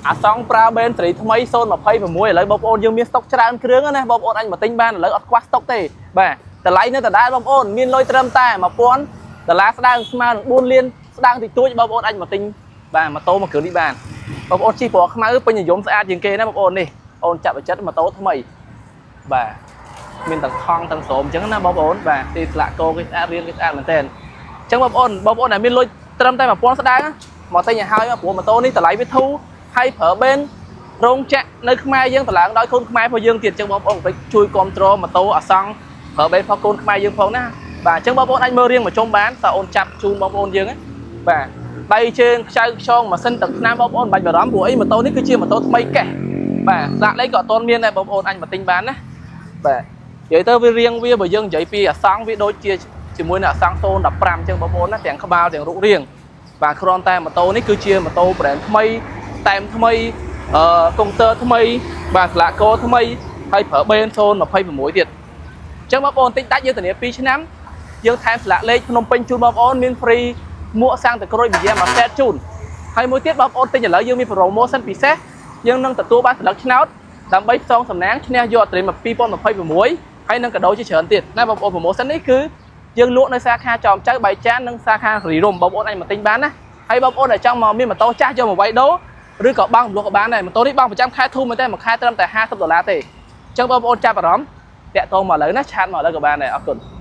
អាសង់ប្រើបេនសេរីថ្មី026ឥឡូវបងប្អូនយើងមានស្តុកច្រើនគ្រឿងណាបងប្អូនអាចមកទិញបានឥឡូវអត់ខ្វះស្តុកទេបាទតម្លៃនៅដដែលបងប្អូនមានលុយត្រឹមតែ1000ដុល្លារស្ដើងស្មើនឹង4លានស្ដើងតិចតួចបងប្អូនអាចមកទិញបាទម៉ូតូមួយគ្រឿងនេះបានបងប្អូនជិះពណ៌ខ្មៅពេញនិយមស្អាតជាងគេណាបងប្អូននេះអូនចាប់បចិត្តម៉ូតូថ្មីបាទមានទាំងថង់ទាំងស្រោមអញ្ចឹងណាបងប្អូនបាទទីស្លាកកោគេស្អាតរៀងគេស្អាតមែនតើអញ្ចឹងបងប្អូនបងប្អូនដែលមានលុយត្រឹមតែ1000ស្ដើងមកទិញឲ្យហើយព្រោះម៉ូតូនេះតម្លៃវាធូរហើយប្រើបេនរោងចក្រនៅខ្មែរយើងតម្លើងដោយកូនខ្មែររបស់យើងទៀតអញ្ចឹងបងប្អូនកុំភ្លេចជួយគ្រប់គ្រងម៉ូតូអាសង់ប្រើបេនផងកូនខ្មែរយើងផងណាបាទអញ្ចឹងបងប្អូនអាចមើលរៀងមកជុំបានតើអូនចាប់ជូនបងប្អូនយើងណាបាទដៃជើងខ្ចៅខ្យងម៉ាស៊ីនទឹកថ្នាំបងប្អូនមិនបាច់បារម្ភព្រោះអីម៉ូតូនេះគឺជាម៉ូតូថ្មីកេះបាទស្លាកលេខក៏អត់ទាន់មានដែរបងប្អូនអាចមកទិញបានណាបាទនិយាយទៅវារៀងវាបើយើងនិយាយពីអាសង់វាដូចជាជាមួយនឹងអាសង់015អញ្ចឹងបងប្អូនណាទាំងក្បាលទាំងរូបរាងបាទគ្រាន់តែម៉ូតូនេះគឺជាម៉ូតូ brand ថ្មីតែមថ្មីអឺកុងទ័រថ្មីបាទស្លាកកថ្មីហើយប្រើ BN 026ទៀតអញ្ចឹងបងប្អូនទិញដាច់យើងធានា2ឆ្នាំយើងថែមស្លាកលេខភ្នំពេញជូនបងប្អូនមាន free មួកសាំងតក្រូចមួយយ៉ាងមួយសេតជូនហើយមួយទៀតបងប្អូនទិញឥឡូវយើងមាន promotion ពិសេសយើងនឹងទទួលបានសន្លឹកឆ្នោតដើម្បីផ្សងសំណាងឈ្នះយកអត្រា2026ហើយនឹងកាដូជាច្រើនទៀតណាបងប្អូន promotion នេះគឺយើងលក់នៅសាខាចោមចៅបាយចាននិងសាខារីរំបងប្អូនអាចមកទិញបានណាហើយបងប្អូនដែលចង់មកមានម៉ូតូចាស់យកមកវាយដូរឬក៏បង់រំលោះក៏បានដែរម៉ូតូនេះបង់ប្រចាំខែធូរមែនទេមួយខែត្រឹមតែ50ដុល្លារទេអញ្ចឹងបងប្អូនចាប់អារម្មណ៍តាក់ទងមកឥឡូវណាchat មកឥឡូវក៏បានដែរអរគុណ។